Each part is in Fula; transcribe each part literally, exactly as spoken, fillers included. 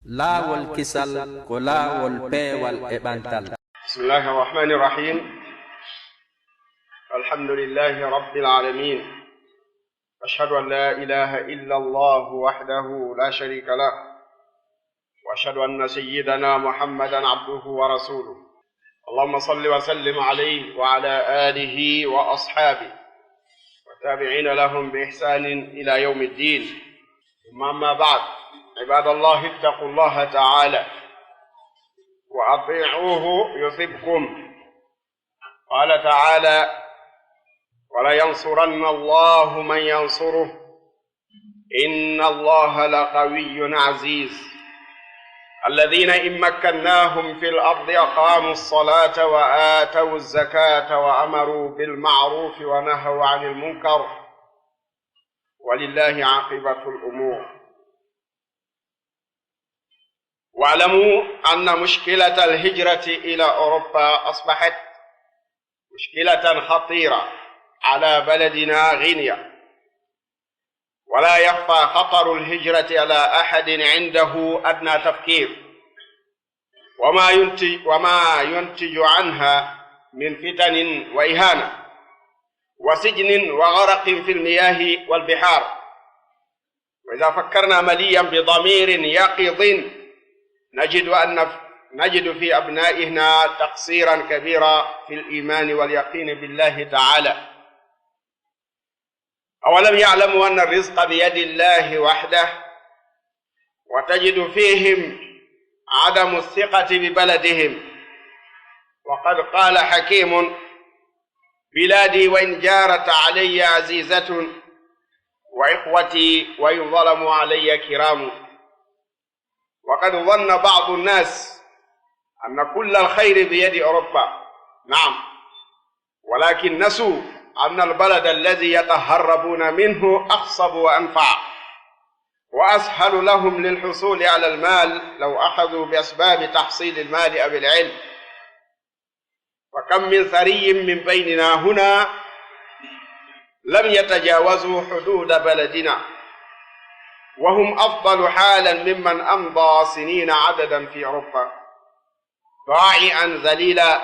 Laawol kisal ko laawol peewal e ɓantal. بسم الله الرحمن الرحيم. الحمد لله رب العالمين. أشهد أن لا إله إلا الله وحده لا شريك له. وأشهد أن سيدنا محمدا عبده ورسوله. اللهم صل وسلم عليه وعلى آله وأصحابه والتابعين لهم بإحسان إلى يوم الدين. ثم أما بعد، عباد الله، اتقوا الله تعالى وأطيعوه يثبكم. قال تعالى: ولينصرن الله من ينصره إن الله لقوي عزيز. الذين إن مكناهم في الأرض أقاموا الصلاة وآتوا الزكاة وأمروا بالمعروف ونهوا عن المنكر ولله عاقبة الأمور. واعلموا أن مشكلة الهجرة إلى أوروبا أصبحت مشكلة خطيرة على بلدنا غينيا، ولا يخفى خطر الهجرة على أحد عنده أدنى تفكير، وما ينتج، وما ينتج عنها من فتن وإهانة وسجن وغرق في المياه والبحار. وإذا فكرنا مليا بضمير يقظ نجد أن، نجد في أبنائنا تقصيرا كبيرا في الإيمان واليقين بالله تعالى. أولم يعلموا أن الرزق بيد الله وحده؟ وتجد فيهم عدم الثقة ببلدهم. وقد قال حكيم: بلادي وإن جارت علي عزيزة، وإخوتي وإن ظلموا علي كرام. وقد ظن بعض الناس أن كل الخير بيد أوروبا. نعم، ولكن نسوا أن البلد الذي يتهربون منه أخصب وأنفع، وأسهل لهم للحصول على المال لو أخذوا بأسباب تحصيل المال أو العلم. وكم من ثري من بيننا هنا لم يتجاوزوا حدود بلدنا، وهم أفضل حالا ممن أمضى سنين عددا في أوروبا ضائعا ذليلا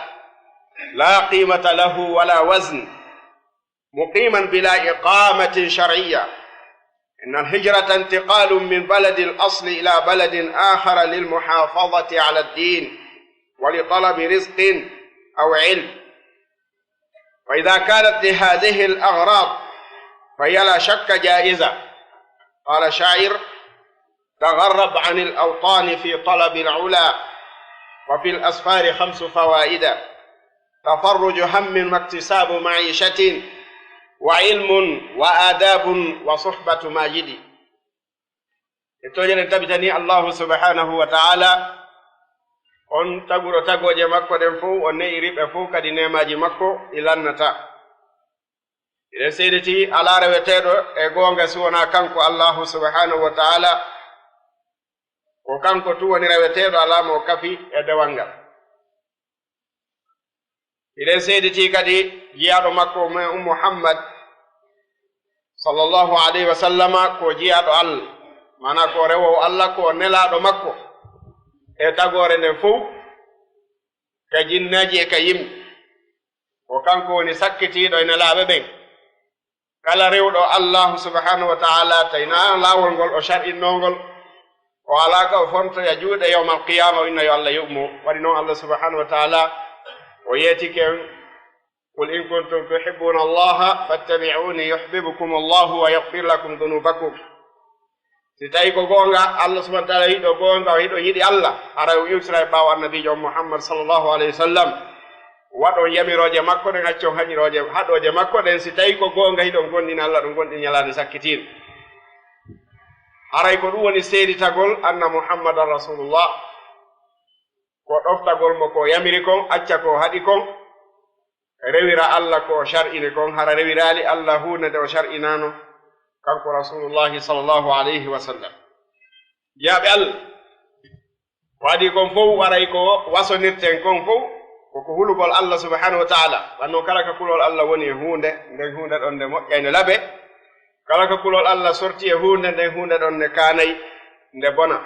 لا قيمة له ولا وزن، مقيما بلا إقامة شرعية. إن الهجرة انتقال من بلد الأصل إلى بلد آخر للمحافظة على الدين ولطلب رزق أو علم. وإذا كانت لهذه الأغراض فهي لا شك جائزة. قال شاعر: تغرب عن الأوطان في طلب العلا، وفي الأسفار خمس فوائد: تفرج هم واكتساب معيشة، وعلم وآداب وصحبة ماجد. E toñe ɗen tabitani Allahu subhanahu wa ta'ala, on taguro tagooje makko ɗen fow, o ne'iri ɓe fow kadi neemaaji makko ɗi lannataa. Eɗen seediti alaa reweteeɗo e goonga si wonaa kanko Allahu subhanahu wa ta'ala. Ko kanko tun woni reweteeɗo, alaa mo kafi e dewal ngal. Eɗen seediti kadi jiyaaɗo makko mo Muhammad sallallahu alayhi wa sallama ko jiyaaɗo Allah, maanaa ko rewoowo Allah, ko nelaaɗo makko e tagoore nden fow, ka jinneeji e ka yimɓe. Ko kanko woni sakkitiiɗo e nelaaɓe ɓen. Kala rewɗo Allahu subhanahu wa ta'ala tawi na laawol ngol o shar'innoo ngol, o alaa ka o fontoya juuɗe yawmal qiyaama, o inna yo Allah yoɓ mo. Waɗi noon Allah subhanahu wa ta'ala o yeetike en: قل إن كنتم تحبون الله فاتبعوني يحببكم الله ويغفر لكم ذنوبكم. Si tawi ko goonga, Allah subhanahu wa ta'ala yiɗo goonga, o yiɗo yiɗi Allah, haray o iwtira e ɓaawo annabiijo on Muhammad sallallahu alayhi wa sallam. Waɗon yamirooje makko ɗen, accon hañirooje, haɗooje makko ɗen, si tawi ko goonga hiɗon gomɗini Allah, ɗon gomɗini ñalaande sakkitiinde. Haray ko ɗum woni seeditagol anna Muhammadan Rasulullah. Ko ɗoftagol mo ko yamiri kon, acca ko haɗi kon, rewira Allah ko o shar'ini kon, hara rewiraali Allah huunde nde o shar'inaano, kanko Rasulullahi sallallahu alayhi wa sallam. Jiyaaɓe Allah, ko adii kon fow, waray ko wasonirten kon fow, ko ko hulugol Allah subhanahu wa ta'ala. Wanno kala ka kulol Allah woni e huunde, nden huunde ɗon nde moƴƴay, nde labe. Kala ka kulol Allah sorti e huunde, nden huunde ɗon nde kaanay, nde bona.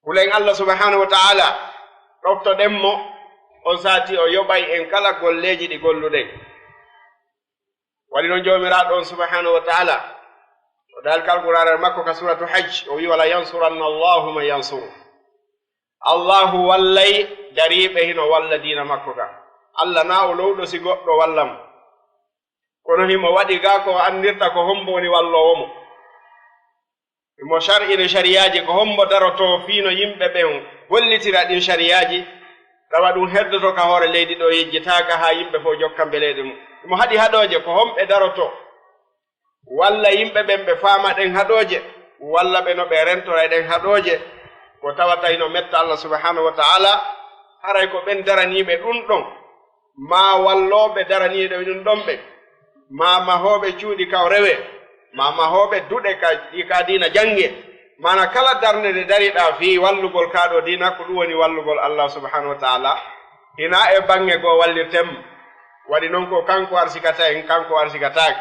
Hulen Allah subhanahu wa ta'ala, ɗoftoɗen mo, on sati o yoɓay en kala golleeji ɗi golluɗen. Waɗi noon Joomiraaɗo on subhanahu wa ta'ala, o dal kalkuraare makko ka suratu Hajj, o wi, "Wala yansuranna Allahu man yansuru." Allahu wallay dariiɓe hino walla diina makko ka. Allah na o lowɗo si goɗɗo walla mo. Kono himo waɗi ga ko o anndirta ko hombo woni walloowo mo. Himo shar'ini shariyaaji ko hombo darotoo fii no yimɓe ɓen gollitira ɗin shariyaaji, tawa ɗum heddoto ka hoore leydi ɗo, yejjitaaka haa yimɓe fof jokka mbeleeɗe mum. Himo haɗi haɗooje ko homɓe darotoo, walla yimɓe ɓen ɓe faama ɗen haɗooje, walla ɓe no ɓe rentora e ɗen haɗooje, ko tawata hino metta Allah subhanahu wa ta'ala, haray ko ɓen daraniiɓe ɗum ɗon. Maa wallooɓe daraniiɗo e ɗum ɗon ɓen, maa mahooɓe cuuɗi ka o rewee, maa mahooɓe duɗe ka, ka diina janngee. Maana kala darnde nde dariɗaa fii wallugol kaa ɗoo diina, ko ɗum woni wallugol Allah subhanahu wa ta'ala. Hinaa e baŋŋe goo wallirten mo. Waɗi noon ko kanko arsikata en, kanko arsikataake.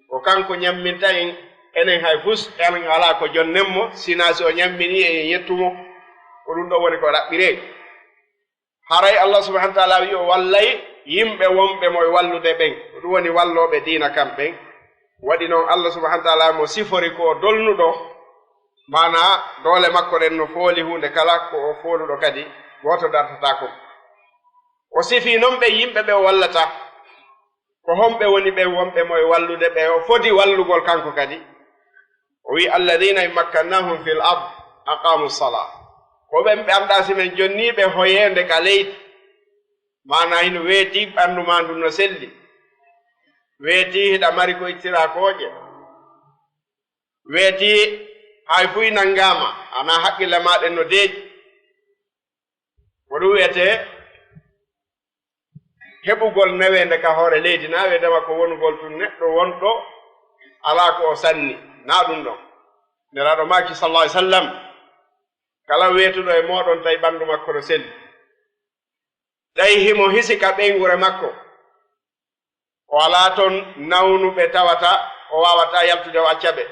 Ko kanko ñamminta en, enen hay fus, en alaa ko jonnen mo, sinaa si o ñamminii en yettu mo. Ko ɗum ɗoo woni ko ɗaɓɓiree. Haray Allah subhanahu wa ta'ala wi o wallay yimɓe wonɓe mo e wallude ɓen. Ko ɗum woni wallooɓe diina kan ɓen. Waɗi noon Allah subhanahu wa ta'ala mo sifori ko o dolnuɗo, maana doole makko ɗen no fooli huunde kala, ko o fooluɗo kadi, gooto dartataako mo. O sifii noon ɓen yimɓe ɓe o wallata. Ko homɓe woni ɓen wonɓe mo e wallude ɓe o fodi wallugol kanko kadi? O wi, "Alladhina in makkannahum fil ard aqamu salah." Ko ɓen ɓe anndaa si men jonnii ɓe hoyeende ka leydi. Maana hino weetii ɓanndu maa ndun no selli. Weetii hiɗa mari ko ittiraa kooƴe. Weetii hay fuy nanngaama, ana haqqille maa ɗen no deeƴi. Ko ɗum wiyetee heɓugol neweende ka hoore leydi, na wiyeteema ko wonugol tun neɗɗo wonɗo alaa ko o sanni, na ɗum ɗon. Nelaaɗo maaki sallallahu alaihi wasallam, kala weetuɗo e mooɗon tawi ɓanndu makko no selli, tawi himo hisi ka ɓeynguure makko, o alaa ton nawnuɓe tawata o waawataa yaltude o acca ɓe.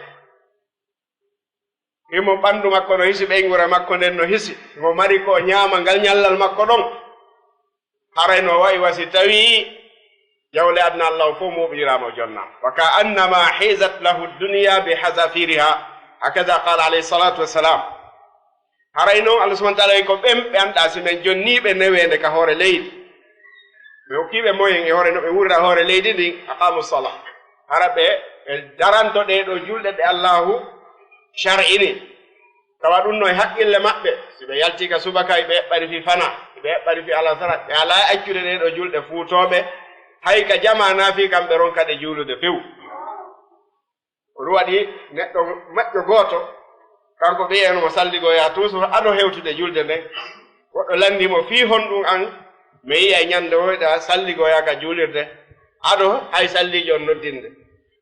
Himo ɓanndu makko no hisi, ɓeynguure makko nden no hisi, himo mari ko o ñaama ngal ñallal makko ɗon. Haray no wayi wa si tawii jawle aduna Allah o fof mooɓiniraama o jonna. Wa ka annama hizat lahu dunya bi hazafiriha. Hakaza qala alayhi salatu wassalam. Haray noon Allah subhanahu wa ta'ala wi ko ɓen ɓe anndaa si men jonnii ɓe neweende ka hoore leydi. Mi hokkii ɓe moyen e hoore no ɓe wuurira hoore leydi ndin, aqamu salah. Hara ɓe, ɓe daranto ɗee ɗoo julɗe ɗe Allahu shar'ini. Tawa ɗum no e haqqille maɓɓe, si ɓe yaltii ka subaka, ɓe eɓɓani fii fana, ɓe eɓɓani fii alasara, ɓe alaa accude ɗee ɗoo julɗe fuutooɓe, hay ka jamaa naa fii kamɓe ronka ɗe juulude few. Ko ɗum waɗi neɗɗo moƴƴo gooto, kanko ɓe yi'ayno mo salligoya toujours ado hewtude julde nden. Goɗɗo lanndii mo fii honɗum an, mi yi'ay ñande woyɗa salligoya ka juulirde, ado hay salliijo on noddinde.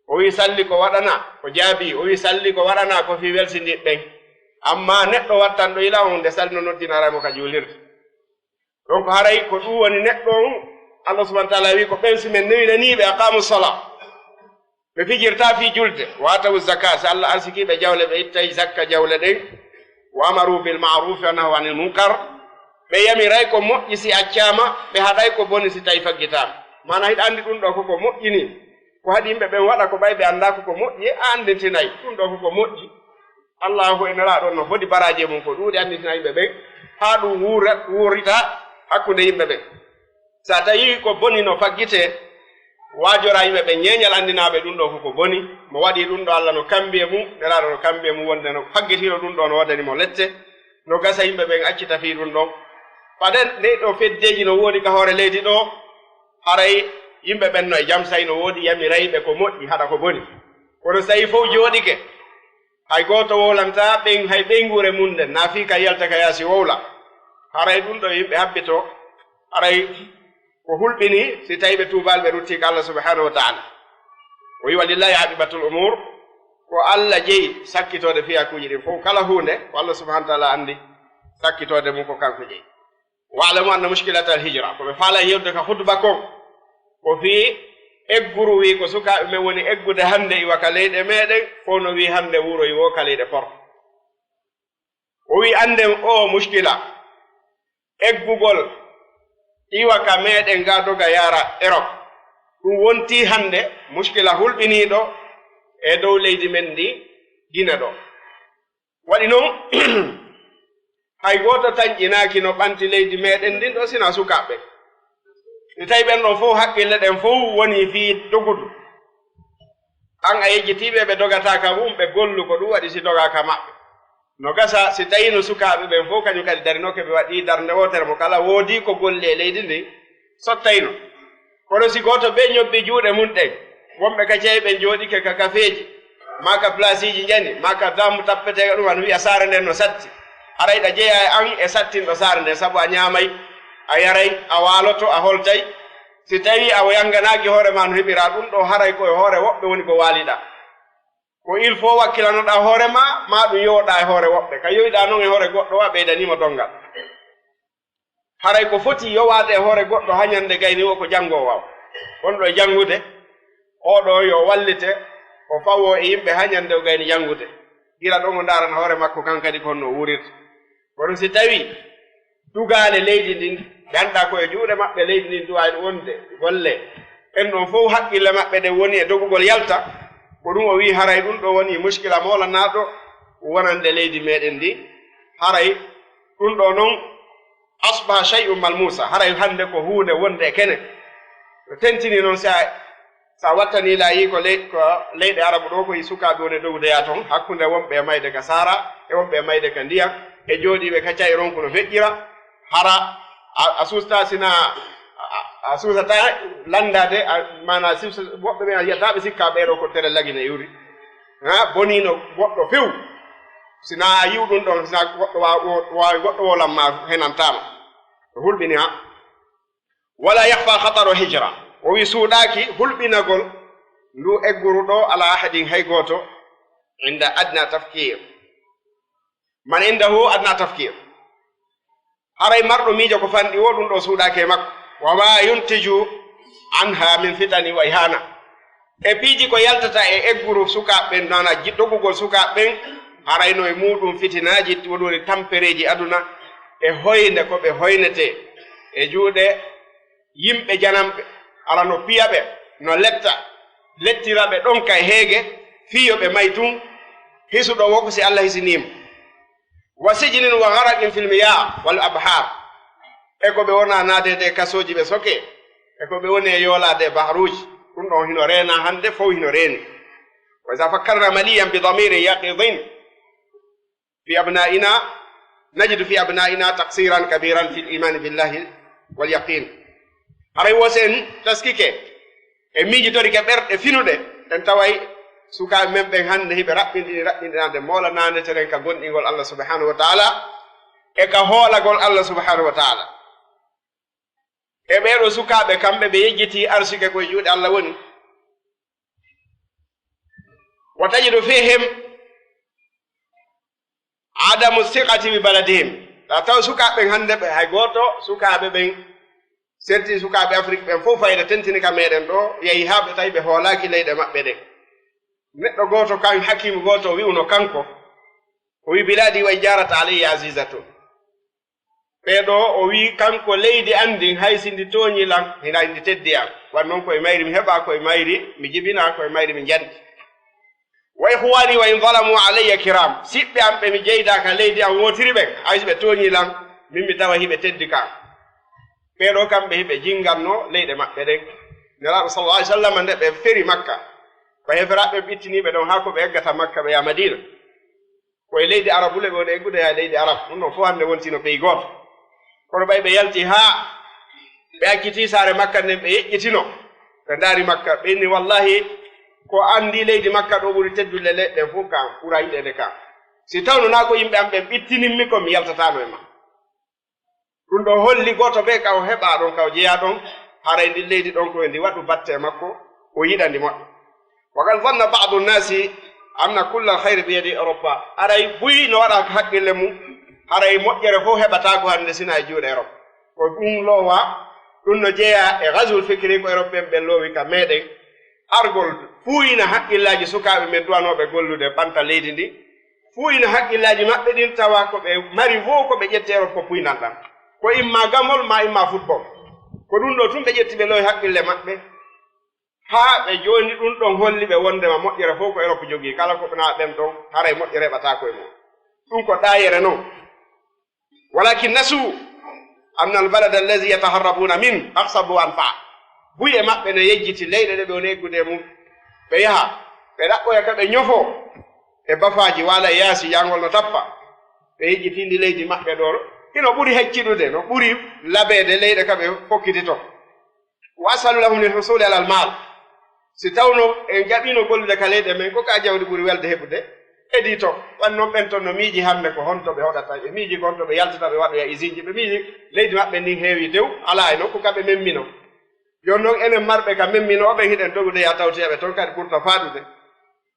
O wi'i salli ko waɗanaa, o jaabii, o wi'i salli ko waɗanaa ko fii welsindiiɓe ɓen. Ammaa neɗɗo wattanɗo ila on nde salli no noddinara mo ka juulirde. Donc haray ko ɗum woni neɗɗo on, Allah subhanahu wa ta'ala wi'i ko ɓen si men newinanii ɓe aqamu salah, ɓe fijirtaa fii julde, wa atawu zaka, si Allah arsikii ɓe jawle, ɓe ittay zakka jawle ɗen, wa amaru bil ma'ruf wa nahaw anil munkar, ɓe yamiray ko moƴƴi si accaama, ɓe haɗay ko boni si tawi faggitaama. Maana hiɗa anndi ɗum ɗoo ko ko moƴƴi nii, ko haɗi yimɓe ɓen waɗa ko ɓay ɓe anndaa ko ko moƴƴi, a anndintinay ɗum ɗoo ko ko moƴƴi. Allahu e Nelaaɗo on no fodi baraaji e mum ko ɗuuɗi, anndintina yimɓe ɓen, haa ɗum wuura, wuurita hakkunde yimɓe ɓen. Si a tawii ko boni no faggitee, waajoraa yimɓe ɓen, ñeeñal anndinaa ɓe ɗum ɗoo ko ko boni, mo waɗii ɗum ɗoo Allah no kammbi e mum, Nelaaɗo no kammbi e mum, wonde no faggitiino ɗum ɗoo no waddani mo lette, no gasa yimɓe ɓen accita fii ɗum ɗon. Paɗen ɗee ɗoo feddeeji no woodi ka hoore leydi ɗoo, haray yimɓe ɓen no e jam, si no woodi yamirayɓe ko moƴƴi, haɗa ko boni. Kono si tawii fow jooɗike, hay gooto wowlantaa ɓen, hay ɓeynguure mum nden, naa fii ka yalta ka yaasi wowla. Haray ɗum ɗoo yimɓe habbitoo, haray ko hulɓinii si tawii ɓe tuubaali, ɓe ruttii ka Allah subhanahu wa ta'ala. O wi'i, "Walillahi aqibatul umur." Ko Allah jeyi sakkitoode fiyakuuji ɗin fow. Kala huunde ko Allah subhanahu wa ta'ala anndi sakkitoode mum, ko kanko jeyi. Wa'lamu anna mushkilatal hijra, ko ɓe faalaa yewtude ka hutuba kon, ko fii egguru wii ko sukaaɓe men woni eggude hannde iwa ka leyɗe meɗen, fow no wii hannde wuuroyi woo ka leyɗe Port. O wi, "Annden oo muskila, eggugol iwa ka meɗen ga doga yaara Erop, ɗum wonti hannde muskila hulɓiniiɗo e dow leydi men ndi Gine ɗo." Waɗi noon, hay gooto tanƴinaaki no ɓanti leydi meɗen ndin ɗo, sina sukaaɓe. Si tawi ɓen ɗon fof, haqqille ɗen fof woni fii dogudu. An a yejjitiiɓe, ɓe dogataa ka mum, ɓe gollu, ko ɗum waɗi si dogaa ka maɓɓe. No gasa si tawii no sukaaɓe ɓen fof kañum kadi darinooke, ɓe waɗii darnde wootere, mo kala woodii ko golli e leydi ndin, sottayno. Kono si gooto bee ñobbi juuɗe mum ɗen, wonɓe ka ceeɓe ɓen njooɗike ka kafeeji, maa ka plaasiiji njani, maa ka daamu tappeteeɗo ɗum, ana wiya saare nden no satti. Haray ɗa jeyaa e an e sattinɗo saare nden, sabu a ñaamay, a yaray, a waaloto, a holtay. Si tawii a yanganaaki hoore maa no heɓiraa ɗum ɗo, haray ko e hoore woɓɓe woni ko waaliɗaa. Ko il faut wakkilanoɗaa hoore maa, maa ɗum yowoɗaa e hoore woɓɓe. Ka yowiɗaa non e hoore goɗɗo, wa ɓeydanii mo donngal. Haray ko foti yowaade e hoore goɗɗo haa ñande gayni o ko janngoowo, wonɗo e janngude, oo ɗoo yo wallite, o fawoo e yimɓe haa ñande o gayni janngude. Gila ɗon o ndaarana hoore makko kan kadi ko honno o wuurirta. Kono si tawii dugaale leydi ndin, ɓe anndaa ko e juuɗe maɓɓe leydi ndin duwaani wonde golle, ɓen ɗon fof haqqille maɓɓe ɗen woni e dogugol yalta, ko ɗum o wi'i haray ɗum ɗo woni muskila moolanaaɗo wonande leydi meɗen ndin. Haray ɗum ɗo non, asbaha shay'un malmusa, haray hannde ko huunde wonde e kene. No tentini noon, si a, si a wattanii laayi ko ley-, ko leyɗe Arabu ɗo, ko e sukaaɓe woni e dogudeya toon, hakkunde wonɓe e mayde ka saara, e wonɓe e mayde ka ndiyam, e jooɗiiɓe ka ca'i ronku no feƴƴira, hara a, a suusta sina a, a, a suusata lanndaade, a, maanaa si, si, woɓɓe ɓen a yiyata ɓe sikka ɓee ɗo ko tere lagine yuri. Ha, boniino goɗɗo few. Sina a yi'u ɗum ɗon, sina goɗɗo wa-, wo-, waawi goɗɗo woolan ma henantaama. Ko hulɓini ha. Wala yakhfa khataru hijra. O wi suuɗaaki hulɓinagol ndu egguru ɗo ala ahadin hay gooto inda adna tafkir. Man indahu adna tafkir. Haray marɗo miijo ko fanɗi wo, ɗum ɗo suuɗaaki e makko. Wa ma yuntiju anha min fitani wa ihana. E piiji ko yaltata e egguru sukaaɓe ɓen, nana ji-, dogugol sukaaɓe ɓen, harayno e muuɗum fitinaaji, woni woni tampereeji aduna, e hoynde ko ɓe hoynetee e juuɗe yimɓe jananɓe, ala no piya ɓe, no letta, lettira ɓe ɗon ka e heege, fii yo ɓe may tun, hisuɗo wo ko si Allah hisiniima. Wa sijnin wa gharaqin fil miyah wal abhar. E ko ɓe wona naatede kasooji ɓe soke, e ko ɓe woni e yoolaade e bahruuji. Ɗum ɗon hino reena hannde, fow hino reeni. Wa iza fakkarna maliyan bi damirin yaqidin fi abna'ina, najidu fi abna'ina taqsiran kabiran fil imani billahi wal yaqin. Haray wo si en taskike, en miijitorike ɓerɗe finuɗe, en taway sukaaɓe men ɓen hannde hiɓe raɓɓinɗini raɓɓinɗinaade moolanaande teren ka gomɗingol Allah subhanahu wa ta'ala e ka hoolagol Allah subhanahu wa ta'ala. E ɓee ɗoo sukaaɓe kamɓe ɓe yejjitii arsike ko e juuɗe Allah woni. Wa tajidu fihim adamu siqati bi baladihim. Tawa sukaaɓe ɓen hannde ɓe hay gooto, sukaaɓe ɓen, serti sukaaɓe Afrik ɓen fof fayda tentini ka meɗen ɗo, yahi haa ɓe tawi ɓe hoolaaki leyɗe maɓɓe ɗen. Neɗɗo gooto kan, hakiimu gooto wi'uno kanko, o wi, "Biladi wa in jarat alayya azizatun." Ɓee ɗo o wi kanko, "Leydi an ndin hay si ndi tooñi lan, hina ndi teddi an. Wan non ko e mayri mi heɓa, ko e mayri mi jibina, ko e mayri mi njandi. Wa ikhwani wa in zalamu alayya kiram. Siɓɓe an ɓe mi jeyda ka leydi an wootiri ɓen, hay si ɓe tooñi lan, min mi tawa hiɓe teddi kan." Ɓee ɗo kamɓe hiɓe jinganno leyɗe maɓɓe ɗen. Nelaaɗo sallallahu alaihi wasallam nde ɓe feri Makka, ko heferaaɓe ɓe ittiniiɓe ɗon haa ko ɓe eggata Makka ɓe yaha Madina. Ko e leydi Arabu le ɓe woni eggude haa leydi Arab. Ɗum ɗon fof hannde wonti no pays gooto. Kono ɓay ɓe yalti haa ɓe acciti saare Makka nden, ɓe yeƴƴitino. Ɓe ndaari Makka, ɓe inni, "Wallahi, ko anndi leydi Makka ɗo ɓuri teddude leyɗe ɗen fof ka, ɓura yiɗeede ka. Si tawno naa ko yimɓe am ɓen ɓittinimmi kon, mi yaltataano e ma." Ɗum ɗo holli gooto bee ka o heɓa ɗon, ka o jeyaa ɗon, haray ndin leydi ɗon ko e ndi waɗu batte e makko, o yiɗa ndi moƴƴa. Wa qad zanna ba'du nnasi anna kulla alkhayri bi yadi Europa. Haray buy no waɗa hakkille mum, haray moƴƴere fof heɓataa ko hannde sina e juuɗe Europe. Ko ɗum loowa, ɗum no jeyaa e ghazwul fikri ko Europe ɓen ɓe loowi ka meɗen. Argol fuuyina hakkillaaji sukaaɓe men duwanooɓe gollude ɓanta leydi ndi, Fuu ina haqqillaaji maɓɓe ɗin tawa ko ɓe mari fof ko ɓe ƴetti Europe ko puynal ɗan. Ko imma gamol ma imma football. Ko ɗum ɗo tun ɓe ƴetti ɓe lowi haqqille maɓɓe. Haa ɓe jooni ɗum ɗon holli ɓe wondema moƴƴere fof ko Europe jogii. Kala ko na ɓen ɗon haray moƴƴere heɓataako e mum. Ɗum ko ɗaayere non. Walakin nasu anna al balada allazi yataharrabuna min aqsabu wa anfa. Buy e maɓɓe no yejjiti leyɗe ɗe ɓe woni eggude e mum. Ɓe yaha, ɓe ɗaɓɓoya ka ɓe ñofo e bafaaji waala e yaasi, yangol no tappa. Ɓe yejjitindi leydi maɓɓe ɗo, hino ɓuri hecciɗude, no ɓuri labeede leyɗe ka ɓe fokkiti to. Wa asalu lahum lil husuli ala al mal. Si tawno en jaɓino gollude ka leyɗe men, ko ka jawdi ɓuri welde heɓude. Edi to, wan non ɓen ton no miiji hannde ko honto ɓe hoɗata, ɓe miiji ko honto ɓe yaltata, ɓe waɗoya isinji, ɓe miiji leydi maɓɓe ndin heewi dew, alaa e nokku ka ɓe memmino. Jooni non enen marɓe ka memmino, o ɓen hiɗen dogude ya tawtoya ɓe ton kadi ɓurta faadude.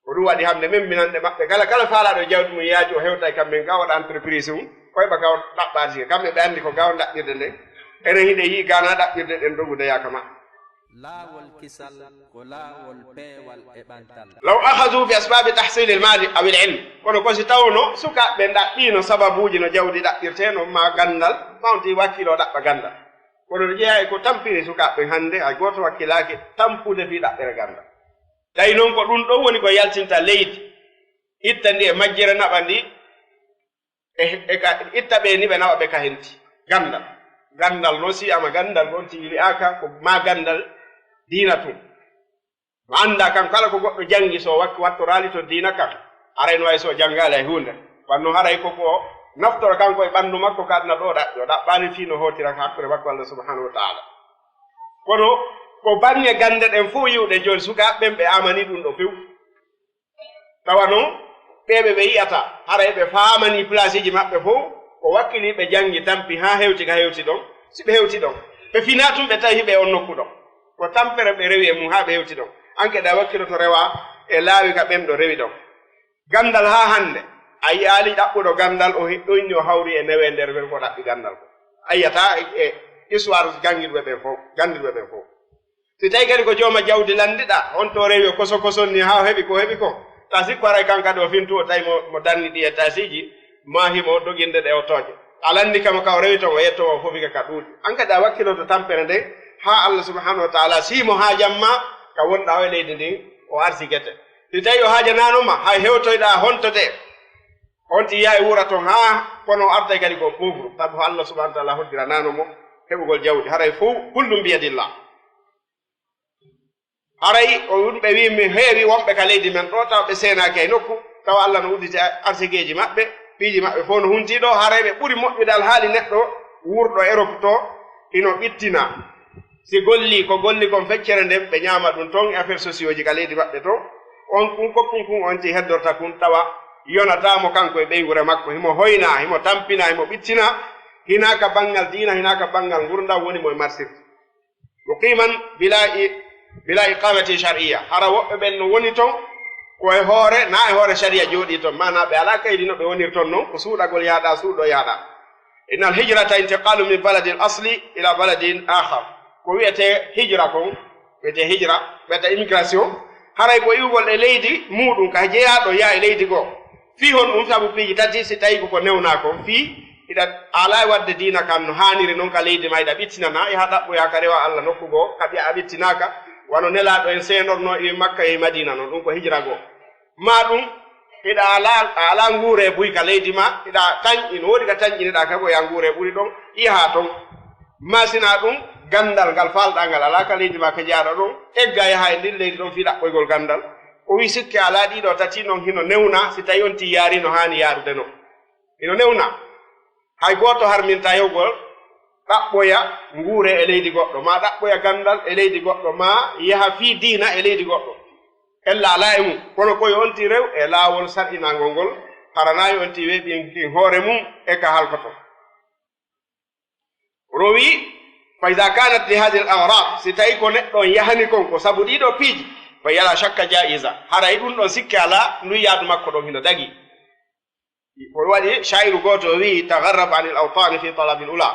Ko ɗum waɗi hannde memminanɗe maɓɓe kala, kala faalaaɗo jawdi mum yaaju o hewta e kamɓe ga waɗa entreprise mum, ko heɓa ka o ɗaɓɓaade sike. Kamɓe ɓe anndi ko ga o ɗaɓɓirde nden. Enen hiɗen yi'i Ghana ɗaɓɓirde ɗen dogude yaaka ma. Laawol kisal ko laawol peewal e ɓantal. Law akhadhu bi asbabi tahsilil mali aw al ilm. Kono ko si tawno sukaaɓe ɗaɓɓiino sababuuji no jawdi ɗaɓɓirtee no ma ganndal, ma on ti wakkilo ɗaɓɓa ganndal. Kono no jeyaa e ko tampini sukaaɓe hannde, hay gooto wakkilaaki tampude fii ɗaɓɓere ganndal. Tawi non ko ɗum ɗon woni ko yaltinta leydi, itta ndi e majjere naɓa ndi, e, e ka, itta ɓe ni ɓe naɓa ɓe ka henti. Ganndal. Ganndal non si ama ganndal ɗon ti wi'aaka ko ma ganndal diina tun. No annda kan kala ko goɗɗo janngi so wakki wattoraali to diina kan, haray no way so janngaali hay huunde. Wanno haray ko ko naftora kanko e ɓanndu makko ka aduna ɗo ɗaɓɓi, o ɗaɓɓaali fii no hootira ka hakkunde makko Allah subhanahu wa ta'ala. Kono ko baŋŋe gannde ɗen fof yi'uɗe jooni sukaaɓe ɓen ɓe amani ɗum ɗo few. Tawa non, ɓee ɓe ɓe yi'ata, haray ɓe faamanii placeeji maɓɓe fof, ko wakkilii ɓe janngi, tampi haa hewti ka hewti ɗon. Si ɓe hewti ɗon, ɓe finaa tun ɓe tawi hiɓe on nokku ɗon. Ko tampere ɓe rewi e mum haa ɓe hewti ɗon. An kadi a wakkiloto rewa e laawi ka ɓen ɗo rewi ɗon. Ganndal haa hannde, a yi'aali ɗaɓɓuɗo ganndal o he-, ɗoyni o hawri e newe nder ɓen ko ɗaɓɓi ganndal ko. A yi'ataa e, e histoire ganngirɓe ɓen fof, ganndirɓe ɓen fof. Si tawi kadi ko jooma jawdi lanndiɗaa, on to rewi o koso koson ni haa o heɓi ko heɓi ko. Ta sikko haray kan kadi o fintu o tawi mo, mo danni ɗi étageji, maa himo doginde ɗe o tooƴe. A lanndi kamo ka o rewi ton o yetto o fof fika ka ɗuuɗi. An kadi a wakkiloto tampere nden haa Allah subhanahu wa ta'ala sii mo haajan ma ka wonɗaa o e leydi ndin o arsigete. Si tawi o haajanaano ma, hay hewtoyɗaa honto de. On ti yaay wura ton haa kono o artay kadi ko pauvre. Sabu Allah subhanahu wa ta'ala hoddiranaano mo heɓugol jawdi. Haray fof kullum biyadillah. Haray o yimɓe wi mi heewi wonɓe ka leydi men ɗo, tawa ɓe seenaaki e nokku, tawa Allah no udditi arsigeeji maɓɓe, piiji maɓɓe fof no huntii ɗo, haray ɓe ɓuri moƴƴude alhaali neɗɗo wuurɗo Europe to, ino ɓittina. Si golli ko golli kon feccere nden, ɓe ñaama ɗum ton e affaire sociaux ji ka leydi maɓɓe to, on kun fof kun kun on ti heddorta kun, tawa yonataa mo kanko e ɓeynguure makko, himo hoyna, himo tampina, himo ɓittina, hinaa ka banngal diina, hinaa ka banngal ngurndan woni mo e marsirde. Muqiman bila i-, bila iqamati shar'iyya. Hara woɓɓe ɓen no woni ton ko e hoore, na e hoore sharia jooɗi ton. Maana ɓe alaa kaydi no ɓe wonir ton non, ko suuɗagol yaaɗa, suuɗo yaaɗa. Innal hijrata intiqalu min baladil asli ila baladin akhar. Ko wi'ete hijra kon, wi'ete hijra, wi'ete immigration. Haray ko iwgol e leydi muuɗum ka jeyaaɗo yaa e leydi goo. Fii honɗum? Sabu piiji tati, si tawi ko ko newnaa kon, fii hiɗa alaa e waɗde diina kan no haaniri non ka leydi ma, hiɗa ɓittinana, yaha ɗaɓɓoya ka rewa Allah nokku goo, ka ɓiya a ɓittinaaka, wano Nelaaɗo en seenorno e Makka e Madiina non, ɗum ko hijra goo. Maa ɗum, hiɗa alaa, a alaa nguure buy ka leydi ma, hiɗa tanƴi, no woodi ka tanƴiniɗaa ka ko yaa nguure ɓuri ɗon, yaha ton. Maa sinaa ɗum, ganndal ngal faalɗaa ngal alaa ka leydi ma ka jeyaaɗo ɗon, egga yaha e ndin leydi ɗon fii ɗaɓɓoygol ganndal. O wi sikke alaa ɗiɗo tati non hino newna, si tawi on ti yaari no haani yaarude non. Hino newna. Hay gooto harminta yahugol ɗaɓɓoya nguure e leydi goɗɗo, maa ɗaɓɓoya ganndal e leydi goɗɗo, maa yaha fii diina e leydi goɗɗo. Ella alaa e mum, kono ko yo on ti rew e laawol sar'inaangol ngol, hara na yo on ti weeɓi kin hoore mum e ka halkoto. Rowi, fa iza kanat li hadhihi al aghrad, si tawi ko neɗɗo on yahani kon ko sabu ɗiɗo piiji, fa yala shakka jaiza, haray ɗum ɗon sikke alaa, ndu yaadu makko ɗon hino dagi. Ko waɗi shaa'iru gooto o wi'i, "Tagharrab anil awtani fi talabil ula."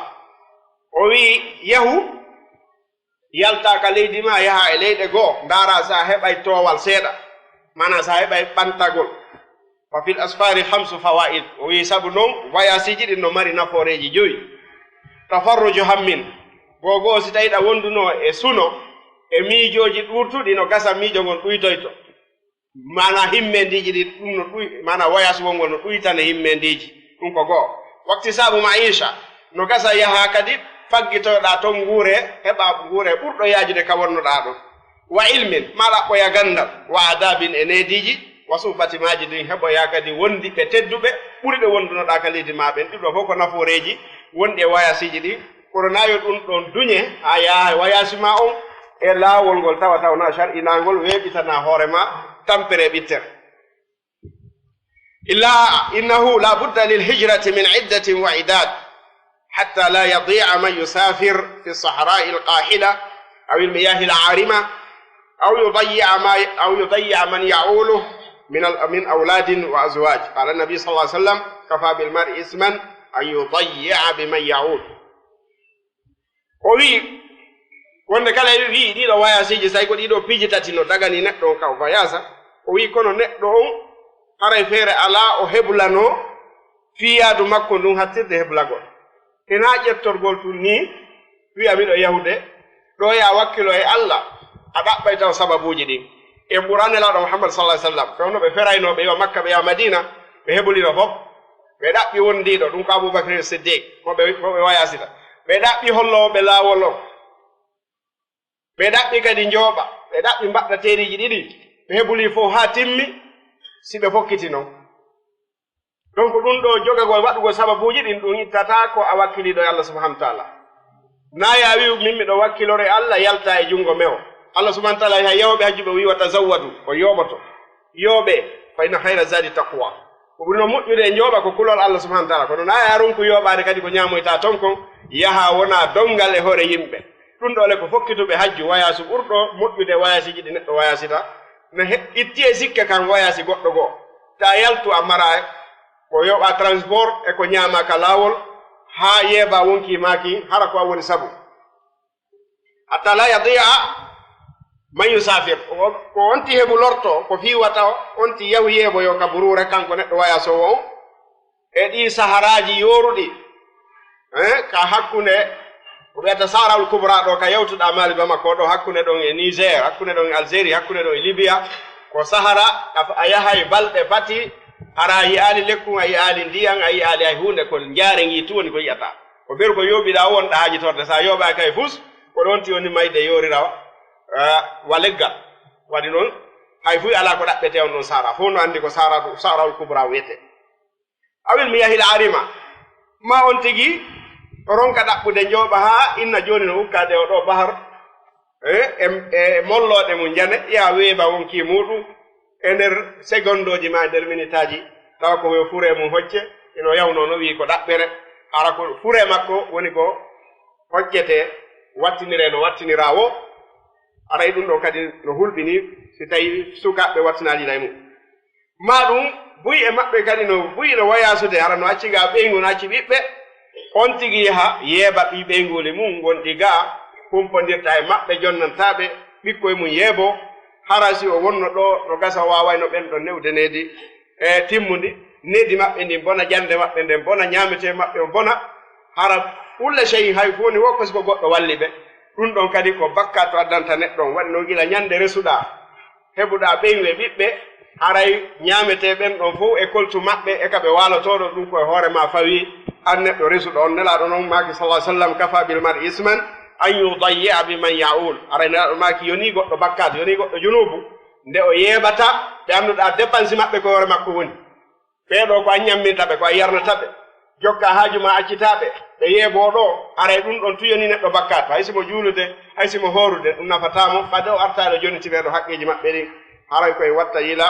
O wi'i, "Yahu, yalta ka leydi ma, yaha e leyɗe goo, ndaara sa heɓay toowal seeɗa, maana sa heɓay ɓantagol." Wa fil asfari khamsu fawaid. O wi'i sabu non, wayaasiiji ɗin no mari nafooreeji jowi. Tafarruju hammin. Gogo si tawi ɗa wonduno e suno, e miijooji ɗuurtuɗi, no gasa miijo ngon ɗuytoyto. Maana himmeendiiji ɗi, ɗum no ɗuy-, maana wayaasi wongol no ɗuytane himmeendiiji. Ɗum ko goo. Wakti sabu maisha, no gasa yaha kadi faggitoɗa ton nguure, heɓa nguure ɓurɗo yaajude ka wonnoɗa ɗon. Wa ilmin, ma ɗaɓɓoya ganndal, wa adabin e neediiji, wa suhbati majidin, heɓoya kadi wondiɓɓe tedduɓe, ɓuri ɓe wondunoɗa ka leydi ma ɓen. Ɗiɗo fof ko nafooreeji wonɗi e wayaasiiji ɗi. Kono na yo ɗum ɗon duñe, haa yaha e wayaasi ma on e laawol ngol tawa taw na shar'inaangol weeɓitana hoore ma tampere ɓittere. Illa innahu la budda lil hijrati min iddatin wa idad, hatta la yadi'a man yusafir fi sahra'i al qahila aw al miyahi al arima, aw yudayya ma, aw yudayya man ya'ulu min al, min awladin wa azwaj. Qala an-nabi sallallahu alaihi wasallam, kafa bil mar'i isman an yudayya bi man ya'ul. O wi'i, wonde kala e wi'i ɗiɗo wayaasiiji, tawi ko ɗiɗo piiji tati no dagani neɗɗo on ka o wayaasa, o wi'i kono neɗɗo on haray feere alaa o heblanoo fiyaadu makko ndun hattirde heblagol. Hinaa ƴettorgol tun nii, wi'a miɗo yahude, ɗo ya wakkilo e Allah, a ɗaɓɓay taw sababuuji ɗin. E Qur'aan Nelaaɗo Muhammad sallallahu alaihi wasallam, fewno ɓe feraynoo ɓe yo Makka, ɓe ya Madina, ɓe hebulino fof. Ɓe ɗaɓɓi wondiiɗo, ɗum ko Abu Bakr Siddiq, mo ɓe, mo ɓe wayaasita. Ɓe ɗaɓɓi holloowo ɓe laawol on. Ɓe ɗaɓɓi kadi njooɓa, ɓe ɗaɓɓi mbaɗɗa teeriiji ɗiɗi, ɓe hebuli fof haa timmi, si ɓe fokkiti non. Donc ɗum ɗo jogagol waɗugol sababuuji ɗin, ɗum ittata ko a wakkiliiɗo e Allah subhanahu wa taala. Na ya wi'u min miɗo wakkilore Allah, yalta e junngo mewo. Allah subhanahu wa taala hay yahooɓe hajju ɓe wi'i, "Wa tazawwadu," o yooɓoto. Yooɓe, "fa inna khayra zadi taqwa." Ko ɓuri no moƴƴude e njooɓa ko kulol Allah subhanahu wa taala. Kono na ya ronku yooɓaade kadi ko ñaamoyta ton kon, yaha wona donngal e hoore yimɓe. Ɗum ɗo le ko fokkituɓe hajju, wayaasu ɓurɗo moƴƴude wayaasiiji ɗi neɗɗo wayaasita. Ne he-, itti e sikke kan wayaasi goɗɗo goo. Ta yaltu a mara ko yoɓa transport e ko ñaama ka laawol, haa yeeba wonki maaki, hara ko an woni sabu. Hatta la yadi'a man yusafir. Ko, ko onti heɓu lorto, ko fiiwata onti yahu yeeboyo ka buruure, kanko neɗɗo wayaasowo on. E ɗi saharaaji yooruɗi, eh, ka hakkunde, ko wiyata Sahara al Kubra ɗo, ka yawtuɗa Mali Bamako ɗo, hakkunde ɗon e Niger, hakkunde ɗon e Algérie, hakkunde ɗon e Libya, ko Sahara, a, a yahay balɗe pati, hara a yi'aali lekkun, a yi'aali ndiyan, a yi'aali hay huunde, ko njaare ngi tun woni ko yi'ata. Ko beru ko yooɓiɗa o wonɗa haajitorde, sa yooɓaaki hay fus, ko ɗon ti woni mayde yoorira, eh, wa leggal. Waɗi noon, hay fuy alaa ko ɗaɓɓetee on ɗon Sahara, fof no anndi ko Sahara, Sahara al Kubra wiyetee. Awil miyahil arima, ma on tigi ronka ɗaɓɓude njooɓa haa inna jooni no ukkaade o ɗo bahar, e, e, e mollooɗe mum njane, ya weeɓa wonki muuɗum e nder segondooji ma e nder minitaaji, tawa ko yo fure mum hocce, ino yawnoo no wi'i ko ɗaɓɓere, hara ko fure makko woni ko hoccetee, wattiniree no wattiniraa woo, aray ɗum ɗon kadi no hulɓinii si tawii sukaaɓe wattinaali lay mum. Maa ɗum buy e maɓɓe kadi no buy no wayaasude, hara no acci gaa ɓeyngu, no acci ɓiɓɓe, on tigi yaha yeeba ɓii ɓeynguuli mum ngonɗi gaa, humpondirta e maɓɓe, jonnantaa ɓe, ɓikkoy mum yeeboo, hara si o wonno ɗo no gasa o waawayno ɓen ɗon newde needi, e timmundi, needi maɓɓe ndin bona, jannde maɓɓe nden bona, ñaametee maɓɓe on bona, hara kulla shay'in, hay huunde woo ko si ko goɗɗo walli ɓe. Ɗum ɗon kadi ko bakkaatu addanta neɗɗo on. Waɗi noon gila ñannde resuɗaa, heɓuɗaa ɓeyngu e ɓiɓɓe, haray ñaametee ɓen ɗon fof e koltu maɓɓe e ka ɓe waalotoo ɗon, ɗum ko e hoore maa fawii, aan neɗɗo resuɗo on. Nelaaɗo noon maaki, sallallahu alaihi wasallam, "Kafa bil mar'i isman an yudayyi'a bi man ya'ul." Haray Nelaaɗo maaki, yonii goɗɗo bakkaatu, yonii goɗɗo junuubu, nde o yeeɓata ɓe annduɗaa dépense maɓɓe ko hoore makko woni. Ɓee ɗoo ko a ñamminta ɓe, ko a yarnata ɓe, jokka haaju ma accitaa ɓe, ɓe yeeboo ɗoo, haray ɗum ɗon tuyoni neɗɗo bakkaatu. Hay si mo juulude, hay si mo hoorude, ɗum nafataa mo, fade o artaade o jonniti ɓee ɗoo haqqeeji maɓɓe ɗin. Haray koye watta yila,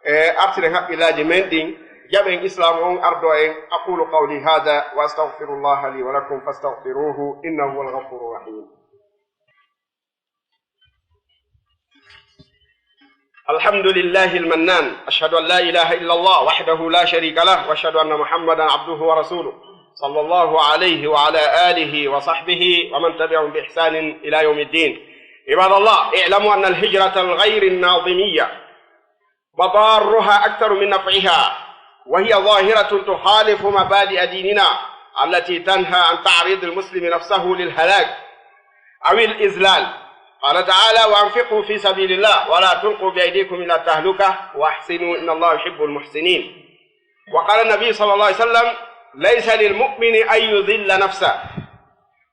e artiren haqqillaaji men ɗin, jaɓen Islaamu on ardoo en. أقول قولي هذا وأستغفر الله لي ولكم فاستغفروه إنه هو الغفور الرحيم. الحمد لله المنان، أشهد أن لا إله إلا الله وحده لا شريك له، وأشهد أن محمدا عبده ورسوله، صلى الله عليه وعلى آله وصحبه ومن تبعهم بإحسان إلى يوم الدين. عباد الله، اعلموا أن الهجرة الغير الناظمية مضارها أكثر من نفعها، وهي ظاهرة تخالف مبادئ ديننا التي تنهى عن تعريض المسلم نفسه للهلاك أو الإذلال. قال تعالى: "وأنفقوا في سبيل الله ولا تلقوا بأيديكم إلى التهلكة وأحسنوا إن الله يحب المحسنين". وقال النبي صلى الله عليه وسلم: "ليس للمؤمن أن يذل نفسه".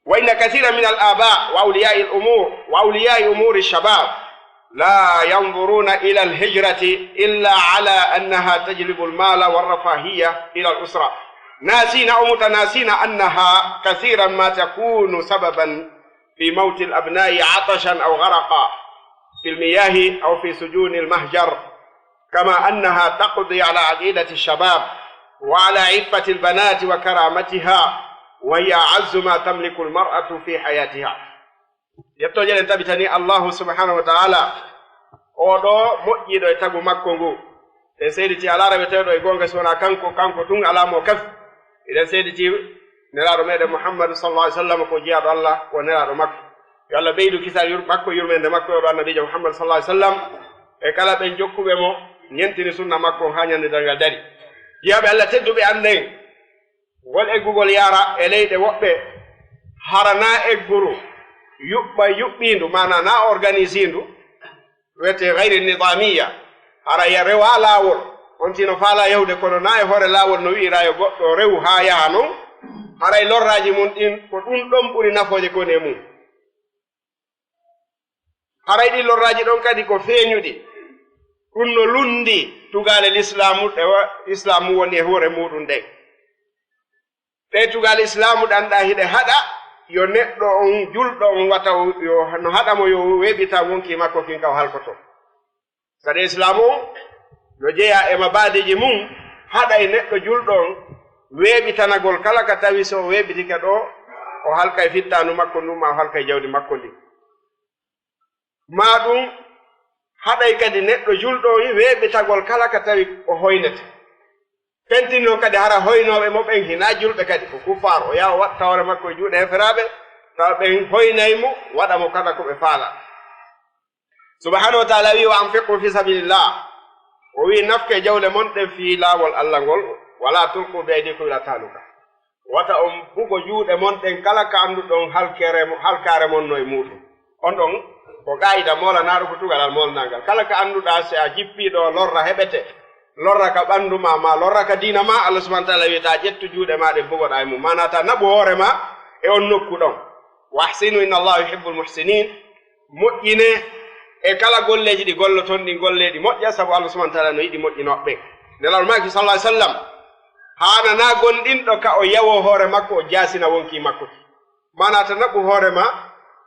وإن كثيرا من الآباء وأولياء الأمور وأولياء أمور الشباب لا ينظرون إلى الهجرة إلا على أنها تجلب المال والرفاهية إلى الأسرة، ناسين أو متناسين أنها كثيرا ما تكون سببا في موت الأبناء عطشا أو غرقا في المياه أو في سجون المهجر، كما أنها تقضي على عقيدة الشباب وعلى عفة البنات وكرامتها، وهي أعز ما تملك المرأة في حياتها. Yettooje ɗen tabitani Allahu subhanahu wa ta'ala, oo ɗoo moƴƴiiɗo e tagu makko ngu. Ɗen seediti alaa reweteeɗo e goonga si wonaa kanko, kanko tun alaa mo kafi. Eɗen seediti Nelaaɗo meɗen Muhammadu sallallahu alaihi wasallam ko jiyaaɗo Allah, ko Nelaaɗo makko. Yo Allah ɓeydu kisal yur-, makko, yurmeende makko, e oo ɗoo Annabiijo Muhammad sallallahu alaihi wasallam, e kala ɓen jokkuɓe mo, ñentini sunna makko on haa ñande darngal dari. Jiyaaɓe Allah tedduɓe, annden ngol eggugol yara e leyɗe woɓɓe, hara naa egguru yuɓɓa-, yuɓɓiindu, maanaa naa organisiindu, wiyetee gayri nidaamiya, hara ya rewaa laawol, on tino faalaa yahude, kono naa e hoore laawol no wi'iraa yo goɗɗo rewu haa yaha non, haray lorraaji mun ɗin ko ɗun ɗon ɓuri nafooje ko woni e mun. Haray ɗin lorraaji ɗon kadi ko feeñuɗi, ɗun no lunndii tugaale lislaamu ɗe wa-, islaamu woni e hoore muuɗum ɗen. Ɗee tugaale islaamu ɗe anndaa hiɗe haɗa yo neɗɗo on, julɗo on, wata o, yo, no haɗa mo yo weeɓitan wonkii makko kin ka o halkoto. Kadi islaamu on no jeyaa e mabaadiiji mun, haɗay neɗɗo julɗo on weeɓitanagol kala ka tawi si o weeɓitike ɗoo, o halkay fittaandu makko ndun, maa o halkay jawdi makko ndin. Maa ɗun haɗay kadi neɗɗo julɗo on weeɓitagol kala ka tawi o hoynete. Fentini non kadi hara hoynooɓe mo ɓen hinaa julɓe kadi, ko kuffaar, o yaha o watta hoore makko e juuɗe heferaaɓe, tawa ɓen hoynay mo, waɗa mo kala ko ɓe faalaa. Subhanahu wa ta'ala wi'i: "Wa anfiqu fi sabilillah." O wi'i: "Nafke jawle mon ɗen fii laawol Allah ngol, wala tulqu bi aydikum ila taluka." Wata on bugo juuɗe mon ɗen kala ka annduɗon halkere mo-, halkaare mon no e muuɗum. On ɗon ko qaa'ida moolanaaɗo, ko tugalal moolanangal. Kala ka annduɗaa si a jippii ɗoo lorra heɓete, lorra ka ɓanndu maa, maa lorra ka diina maa, Allah subhanahu wa ta'ala wi'i taa ƴettu juuɗe maa ɗen bugoɗaa e mum. Maanaa taa naɓu hoore maa e on nokku ɗon. "Wa ahsinu inna Allaha yuhibbul muhsinin." Moƴƴinee e kala golleeji ɗi golloton ɗin, golleeɗi moƴƴa, sabu Allah subhanahu wa ta'ala no yiɗi moƴƴinooɓe ɓen. Nelaaɗo maaki sallallahu alaihi wasallam, haananaa gomɗinɗo ka o yawoo hoore makko, o jaasina wonkii makko. Maanaa ta naɓu hoore maa,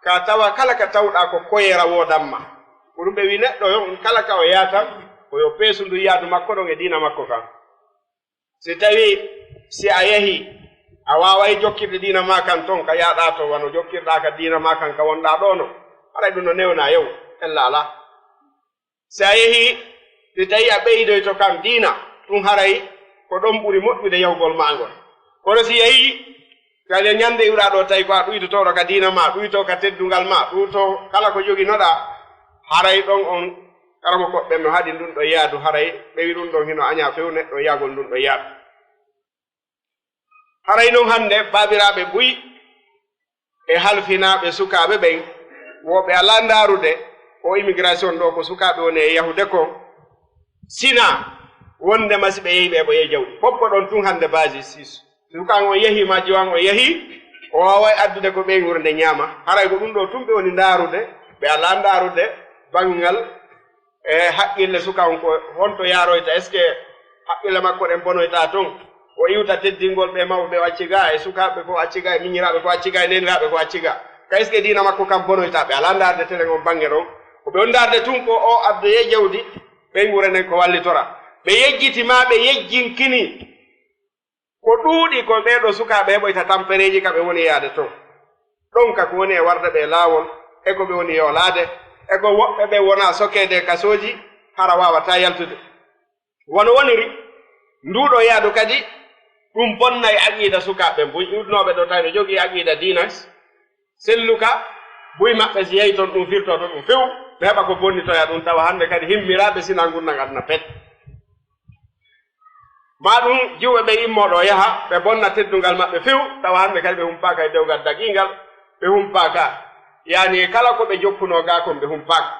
ka tawa kala ka tawɗaa ko koyera woodan ma. Ko ɗum ɓe wi'i neɗɗo yo, kala ka o yaata, ko yo peesu ndu yaadu makko ɗon e diina makko kan. Si tawii si a yehii, a waaway jokkirde diina maa kan ton ka yaaɗaa ton, wano jokkirɗaa ka diina maa kan ka wonɗaa ɗoo non, haray ɗum no newnaa yew, ella alaa. Si a yehii, si tawii a ɓeydoyto kan diina, ɗum haray ko ɗon ɓuri moƴƴude yahugol maa ngol. Kono si yehii, kala ñannde iwɗaa ɗoo, tawi ko a ɗuytotooɗo ka diina maa, ɗuytoo ka teddungal maa, ɗuytoo kala ko joginoɗaa, haray ɗon on karamokooɓe ɓen no haɗi ndun ɗon yaadu, haray ɓe wi'i ɗun ɗon hino añaa few neɗɗo yahugol ndun ɗon yaadu. Haray non hannde baabiraaɓe buy e halfinaaɓe sukaaɓe ɓen, wo ɓe alaa ndaarude o immigration ɗoo ko sukaaɓe woni e yahude kon, sinaa wonndema si ɓe yehii ɓe ɓoyay jawdi. Fof ko ɗon tun hannde baaji sis. Suka on yehii, majjo on yehii, o waaway addude ko ɓeynguure nde ñaama. Haray ko ɗum ɗoo tun ɓe woni ndaarude, ɓe alaa ndaarude banngal e haqqille suka on ko honto yaaroyta, est-ce que haqqille makko ɗen bonoyta ton? O iwta teddingol ɓe mawɓe ɓe o acci ga, e sukaaɓe ko acci ga, e miñiraaɓe ko acci ga, e neeniraaɓe ko acci ga. Ka est-ce que diina makko kan bonoyta? Ɓe alaa ndaarde telen on bannge ɗon. Ko ɓe on ndaarde tun ko o addoyee jawdi, ɓeynguure nden ko wallitora. Ɓe yejjiti maa ɓe yejjinkini. Ko ɗuuɗi ko ɓee ɗoo sukaaɓe heɓoyta tampereeji ka ɓe woni yaade ton. Ɗon ka ko woni e warde ɓe e laawol, e ko ɓe woni yoolaade, e ko woɓɓe ɓe wonaa sokeede e kasooji, hara waawataa yaltude. Wano woniri, nduu ɗoo yaadu kadi, ɗum bonnay aqiida sukaaɓe buy iwdunooɓe ɗoo, tawi no jogii aqiida diina selluka, buy maɓɓe si yehi ton, ɗum firtoo to ɗum few. ɓe heɓa ko bonnitoya ɗum, tawa hannde kadi himmiraaɓe sina ngurndan aduna pet. Ma ɗum jiwɓe ɓe immoo ɗo yaha, ɓe bonna teddungal maɓɓe few, tawa hannde kadi ɓe humpaaka e dewgal dagiingal, ɓe humpaaka. Yani kala ko ɓe jokkunoo gaa kon, ɓe humpaaka.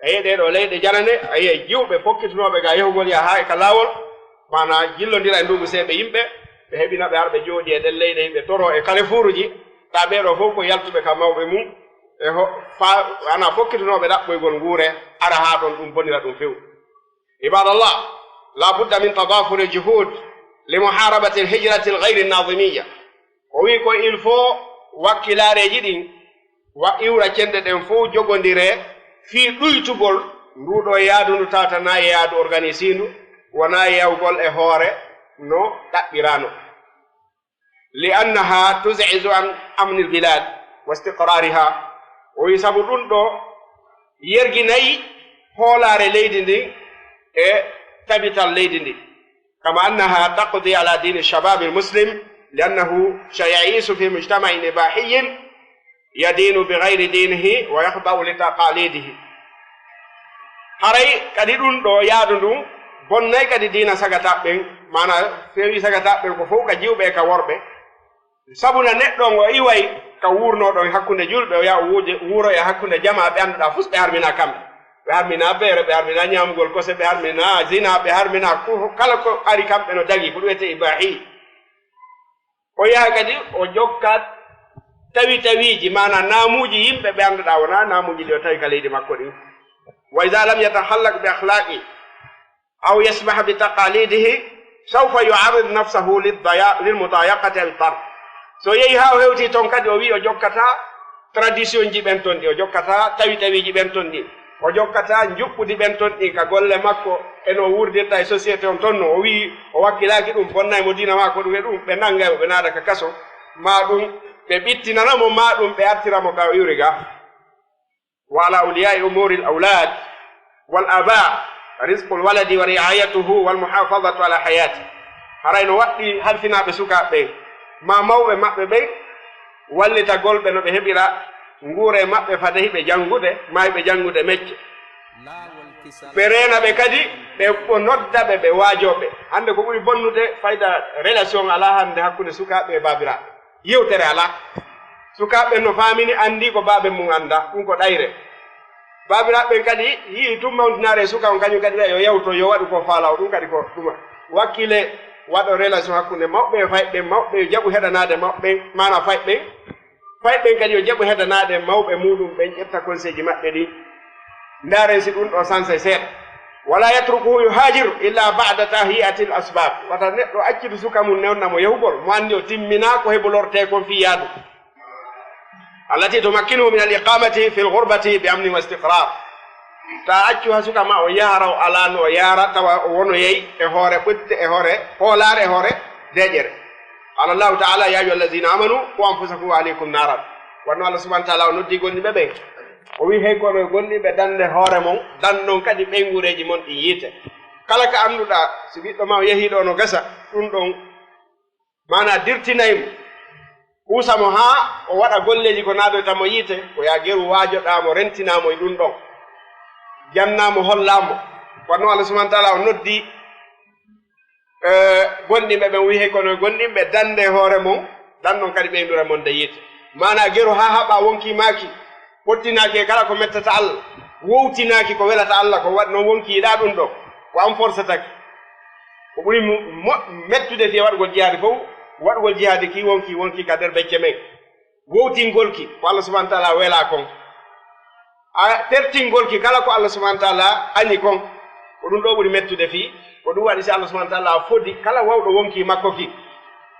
A yi'ay ɗee ɗoo leyɗe janane, a yi'ay jiwɓe fokkitunooɓe gaa yahugol yaha haa e ka laawol, maanaa jillondira e nduuɓu seeɓe yimɓe, ɓe heɓina ɓe ara ɓe jooɗii e ɗen leyɗe, ɓe toroo e kalefuuruji, taa ɓee ɗoo fow ko yaltuɓe ka mawɓe mum, e ho-, faa, ana fokkitunooɓe ɗaɓɓoygol nguure, ara haa ɗon ɗum bonira ɗum few. عباد الله، لا بد من تضافر الجهود لمحاربة الهجرة الغير الناظمية. O wi'i ko il faut wakkilaareeji ɗin wa iwra cenɗe ɗen fow jogondiree fii ɗuytugol nduu ɗoo yaadu ndu tawata naa e yaadu organisiindu, wonaa yawgol e hoore no ɗaɓɓiraano. لأنها تزعزع أمن البلاد واستقرارها. O wi'i sabu ɗum ɗoo yerginay hoolaare leydi ndin e tabital leydi ndin. كما أنها تقضي على دين الشباب المسلم، لأنه سيعيش في مجتمع إباحي يدين بغير دينه ويخضع لتقاليده. Haray kadi ɗum ɗoo yaadu ndun bonnay kadi diina sagataaɓe ɓen, maanaa feewi sagataaɓe ɓen ko fow ka jiwɓe e ka worɓe. Sabu na neɗɗo on o iway ka wuurnoo ɗon hakkunde julɓe, o yaha o wuuje-, wuuroya hakkunde jamaa ɓe annduɗaa fus ɓe harminaa kamɓe. Ɓe harminaa beere, ɓe harminaa ñaamugol kose, ɓe harminaa zinaa, ɓe harminaa ko, kala ko ari kamɓe no dagii, ko ɗum wiyetee ibaahi. O yaha kadi o jokka tawi tawiiji, maanaa naamuuji yimɓe ɓe annduɗaa wonaa naamuuji ɗi o tawi ka leydi makko ɗin. وإذا لم يتخلق بأخلاقه أو يسمح بتقاليده سوف يعرض نفسه للضيا-، للمضايقة أو الطرد. So yehi haa o hewtii ton kadi, o wi'i o jokkataa tradition ji ɓen ton ɗin, o jokkataa tawi tawiiji ɓen ton ɗin, o jokkataa njuɓɓudi ɓen ton ɗin ka golle makko e no o wuurdirta e société on ton no. O wi'i o wakkilaaki ɗum, bonnay mo diina maa ko ɗum e ɗum, ɓe nangay mo, ɓe naada ka kaso, maa ɗum ɓe ɓittinana mo, maa ɗum ɓe artira mo ka o iwri gaa. وعلى أولياء أمور الأولاد والآباء رزق الولد ورعايته والمحافظة على حياته. Haray no waɗɗii halfinaaɓe sukaaɓe ɓen, maa mawɓe maɓɓe ɓen, wallitagol ɓe no ɓe heɓira nguure maɓɓe fade hiɓe janngude, maa hiɓe janngude mecce. Ɓe reena ɓe kadi, ɓe nodda ɓe, ɓe waajoo ɓe. Hannde ko ɓuri bonnude fayda relation alaa hannde hakkunde sukaaɓe e baabiraaɓe. Yewtere alaa. Sukaaɓe ɓen no faamini, anndii ko baaben mum anndaa, ɗum ko ɗayre. Baabiraaɓe ɓen kadi yi'i tun mawntinaare e suka on, kañum kadi ɓe yo yahu toon, yo waɗu ko faalaa o, ɗum kadi ko ɗuma. Wakkile waɗo relation hakkunde mawɓe e fayɓe ɓen, mawɓe yo jaɓu heɗanaade mawɓe ɓen, maanaa fayɓe ɓen. Fayɓe ɓen kadi yo jaɓu heɗanaade mawɓe muuɗum ɓen, ƴetta konseeji maɓɓe ɗin. Ndaaren si ɗum ɗoo sansay seeɗa. ولا يتركه يهاجر إلا بعد تهيئة الأسباب. Wata neɗɗo accitu suka mum newna mo yahugol, mo anndi o timminaa ko heɓolortee kon fii yaadu. التي تمكنه من الإقامة في الغربة بأمن واستقرار. Taa accu haa suka maa o yahra, o alaa no o yahra, tawa o wonoyay e hoore ɓotte, e hoore hoolaare, e hoore deeƴere. قال الله تعالى: يا أيها الذين آمنوا قوا أنفسكم وأهليكم نارا. Wonno Allah subhanahu wa ta'ala o noddi gomɗinɓe ɓen. O wi'i, hey kono gomɗinɓe, dande hoore mon, dandon kadi ɓeynguureeji mon ɗin yiite. Kala ka annduɗaa, si ɓiɗɗo maa o yehii ɗoo no gasa, ɗum ɗon, maanaa dirtinay mo, ɓuusa mo haa o waɗa golleeji ko naadoyta mo yiite, ko yo a geru waajoɗaa mo, rentinaa mo e ɗum ɗon. Jannaa mo, hollaa mo. Kono Allah subhanahu wa ta'ala o noddi E, gomɗinɓe ɓen wi'i, hey kono gomɗinɓe, dande hoore mon, dannon kadi ɓeynguure mon nde yiite. Maanaa geru haa haɓa wonkii maaki, ɓottinaaki e kala ko mettata Allah, wowtinaaki ko welata Allah, ko waɗi non wonkii yiɗaa ɗum ɗoo, ko an forsatake. Ko ɓuri mo-, mo-, mettude fii e waɗugol jihaadi fow, waɗugol jihaadi kii wonkii, wonkii ka nder becce men. Wowtingol ki ko Allah subhanahu wa ta'ala welaa kon. A tertingol ki kala ko Allah subhanahu wa ta'ala añi kon. Ko ɗum ɗoo ɓuri mettude fii. Ko ɗum waɗi si Allah subhanahu wa ta'ala fodi kala wawɗo wonkii makko ki,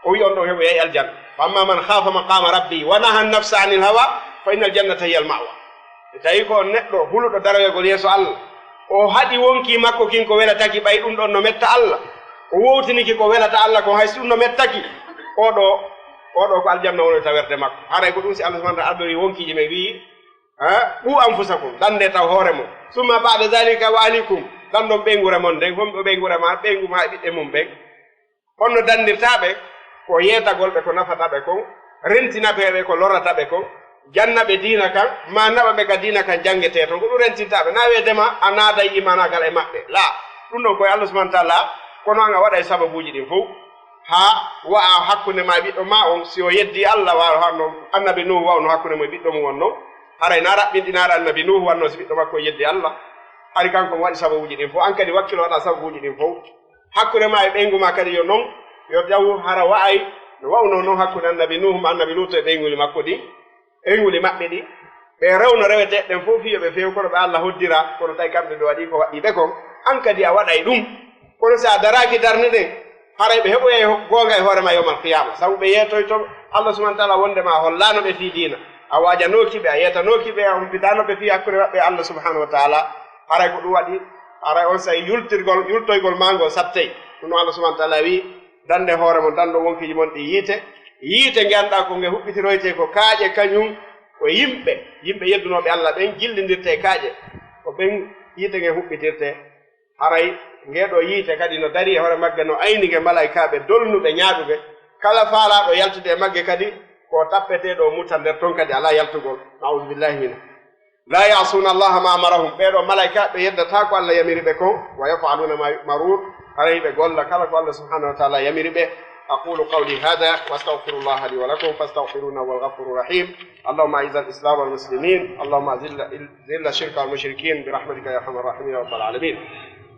o wi'i on ɗon heɓoyay aljanna. فأما من خاف مقام ربه ونهى النفس عن الهوى فإن الجنة هي المأوى. Tawi ko on neɗɗo huluɗo daroyagol yeeso Allah, o haɗi wonkii makko kin ko welata ki, ɓay ɗum ɗon no metta Allah, o wowtini ki ko welata Allah kon, hay si ɗum no metta ki, oo ɗoo, oo ɗoo ko aljanna wonoyta werde makko. Haray ko ɗum si Allah subhanahu wa ta'ala ardori wonkiiji men wi'i, ha, "Qu anfusakum, dande taw hoore mon. Summa ba'da zalika wa ahlikum, dandon ɓeynguure mon nden, homɓe ɓeynguure maa, ɓeyngu maa e ɓiɓɓe mum ɓen." Honno dandirtaa ɓe? Ko yeetagol ɓe ko nafata ɓe kon, rentinagol ɓe ko lorata ɓe kon, janna ɓe diina kan, ma naɓa ɓe ka diina kan janngetee ton. Ko ɗum rentinta ɓe. Na wi'etee ma a naaday imaanaagal e maɓɓe. Laa, ɗum ɗon ko e Allah subhanahu wa ta'ala, kono an a waɗay sababuuji ɗin fow. Haa wa'a hakkunde ma e ɓiɗɗo ma on, si o yeddi Allah, wa hanno annabi Nuhu wa'uno hakkunde mo e ɓiɗɗo mum on non. Haray na raɓɓinɗinaare annabi Nuhu wanno si ɓiɗɗo makko o yeddi Allah. Hari kanko mo waɗi sababuuji ɗin fow, an kadi wakkilo waɗa sababuuji ɗin fow. Hakkunde ma e ɓeyngu ma kadi yo non, yo tawu hara wa'ay no wa'uno non hakkunde annabi Nuhu ma annabi Luutu e ɓeynguuli makko ɗin, ɓeynguuli maɓɓe ɗin. Ɓe rewno reweteeɗe ɗen fow fii yo ɓe feew, kono ɓe Allah hoddira, kono tawi kamɓe ɓe waɗi ko waɗɗii ɓe kon. An kadi a waɗay ɗum. Kono si a daraaki darnde ɗen, haray ɓe heɓoyay ho-, goonga e hoore ma yawmal qiyaama. Sabu ɓe yeetoyto Allah subhanahu wa ta'ala wonde ma hollaano ɓe fii diina. A waajanooki ɓe, a yeetanooki ɓe, a humpitaano ɓe fii hakkunde maɓɓe e Allah subhanahu wa ta'ala. Haray ko ɗum waɗi, haray on saa'i yultirgol, yultoygol maa ngol sattay. Ɗum no Allah subhanahu wa ta'ala wi'i, "Dande hoore mon, dando wonkiiji mon ɗi yiite." Yiite nge anndaa ko nge huɓɓitiroytee ko kaaƴe kañum, ko yimɓe, yimɓe yeddunooɓe Allah ɓen jillindirtee kaaƴe. Ko ɓen yiite nge huɓɓitirtee. Haray ngee ɗoo yiite kadi no darii e hoore magge, no ayni nge malaykaaɓe dolnuɓe ñaaɗuɓe. Kala faalaaɗo yaltude e magge kadi, ko tappeteeɗo o mutta nder ton kadi alaa yaltugol. Na'uudu billahi min. "La ya'suuna Allaha ma amarahum." Ɓee ɗoo malaykaaɓe yeddataa ko Allah yamiri ɓe kon. "Wa yaf'aluuna ma yu'maruun." Haray ɓe golla kala ko Allah subhanahu wa ta'ala yamiri ɓe. أقول قولي هذا وأستغفر الله لي ولكم فاستغفروه إنه هو الغفور الرحيم. اللهم أعز الإسلام والمسلمين، اللهم أذل، ذل الشرك والمشركين برحمتك يا أرحم الراحمين يا رب العالمين.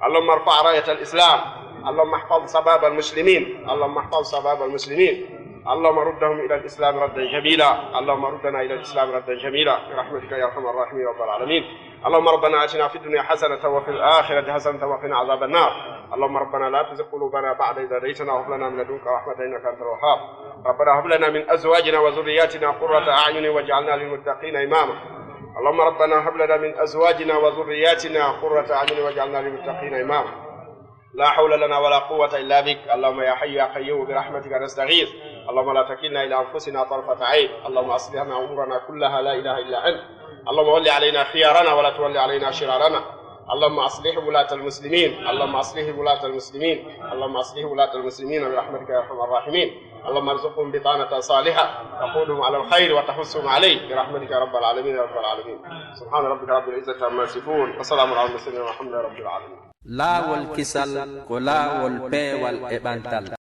اللهم ارفع راية الإسلام، اللهم احفظ شباب المسلمين، اللهم احفظ شباب المسلمين. اللهم ردهم إلى الإسلام ردا جميلا، اللهم ردنا إلى الإسلام ردا جميلا برحمتك يا أرحم الراحمين يا رب العالمين. اللهم ربنا آتنا في الدنيا حسنة وفي الآخرة حسنة وقنا عذاب النار. اللهم ربنا لا تزغ قلوبنا بعد إذ هديتنا وهب لنا من لدنك رحمة إنك أنت الوهاب. ربنا هب لنا من أزواجنا وذرياتنا قرة أعين واجعلنا للمتقين إماما. اللهم ربنا هب لنا من أزواجنا وذرياتنا قرة أعين واجعلنا للمتقين إماما. لا حول لنا ولا قوة إلا بك. اللهم يا حي يا قيوم برحمتك نستغيث. اللهم لا تكلنا إلى أنفسنا طرفة عين. اللهم أصلح لنا أمورنا كلها لا إله إلا أنت. اللهم ول علينا خيارنا ولا تول علينا شرارنا. اللهم أصلح ولاة المسلمين. اللهم أصلح ولاة المسلمين. اللهم أصلح ولاة المسلمين برحمتك يا أرحم الراحمين. اللهم ارزقهم بطانة صالحة تقودهم على الخير وتحثهم عليه برحمتك يا رب العالمين يا رب العالمين. سبحان ربك رب العزة عما يصفون وسلام على المرسلين والحمد لله رب العالمين. Laawol kisal ko laawol peewal e ɓantal.